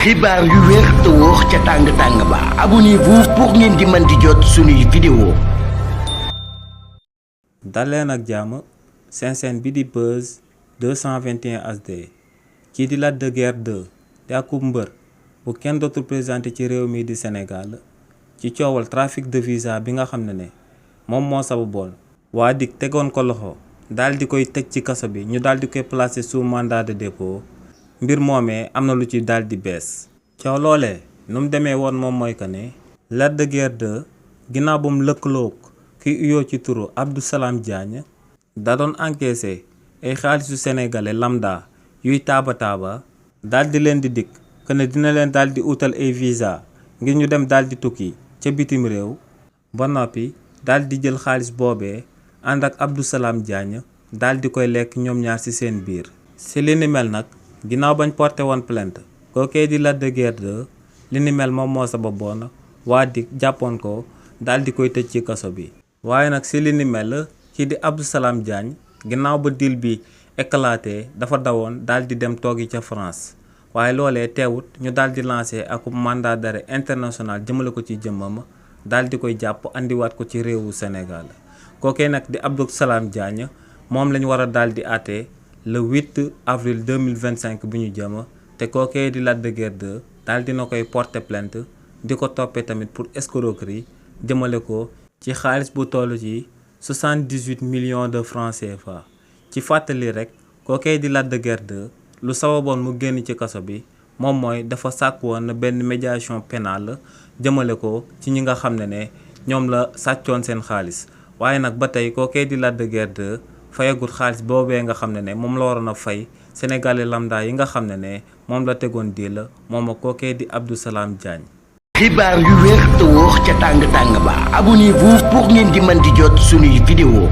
xibaar yu wér te wóor ca tàng-tàng ba abonnez-vous pour ngeen di mën di jot suñuy vidéo. daleen ak jàmm seen chaîne bi di Buzz 221 HD kii di Lac de Guiers 2 di akub mbër bu kenn dootul présenté ci réew mi di Sénégal ci coowal trafic de visa bi nga xam ne moom moo sababoon waa DIC tegoon ko loxo daal di koy tëj ci kaso bi ñu daal di koy placer sous mandat de dépôt. mbir moomee am na lu ci daal di bees coow loolee nu mu demee woon moom mooy que ne Lac de Guiers 2 ginnaaw ba mu lëkkaloog ki uyoo ci turu Abdou Salam Diagne da doon encaissé ay xaalisu sénégalais lambda yuy taaba daal di leen di dikk que ne dina leen daal di utal ay visa ngir ñu dem daal di tukki ca bitim réew ba noppi daal di jël xaalis boobee ànd ak Abdou Salam Diagne daal di koy lekk ñoom ñaar ci seen biir si li ni mel nag. ginnaaw bañ porté woon plainte kookee di Lac de Guiers 2 li ni mel moom moo sababoon waa DIC jàppoon ko daal di koy tëj ci kaso bi waaye nag si li ni mel kii di Abdou Salam Diagne ginnaaw ba deal bi éclaté dafa dawoon daal di dem toogi ca France waaye loolee teewut ñu daal di lancé ak mandat d'arrêt international jëmale ko ci jëmmam daal di koy jàpp andiwaat ko ci réewu Sénégal kookee nag di Abdou Salam Diagne moom lañ war a daal di àtte le 8 avril 2025 bu ñu jëm te kookee di Lac de Guiers 2 daal dina koy porter plainte di ko toppee tamit pour escroquerie jëmale ko ci xaalis bu toll ci 78 millions de francs CFA ci fàttali rek kookee di Lac de Guiers 2 lu sababoon mu génn ci kaso bi moom mooy dafa sàkk woon benn médiation pénale jëmale ko ci ñi nga xam ne ñoom la sàccoon seen xaalis waaye nag ba tey kookee di Lac de Guiers 2 fayagut xaalis boobee nga xam ne moom la waroon a fay sénégalais lambda yi nga xam ne moom la tegoon di la moom ak kookee di Abdou Salam Diagne. xibaar yu wér te wóor ca tàng-tàng ba abonnez-vous pour ngeen di mën di jot suñuy vidéo.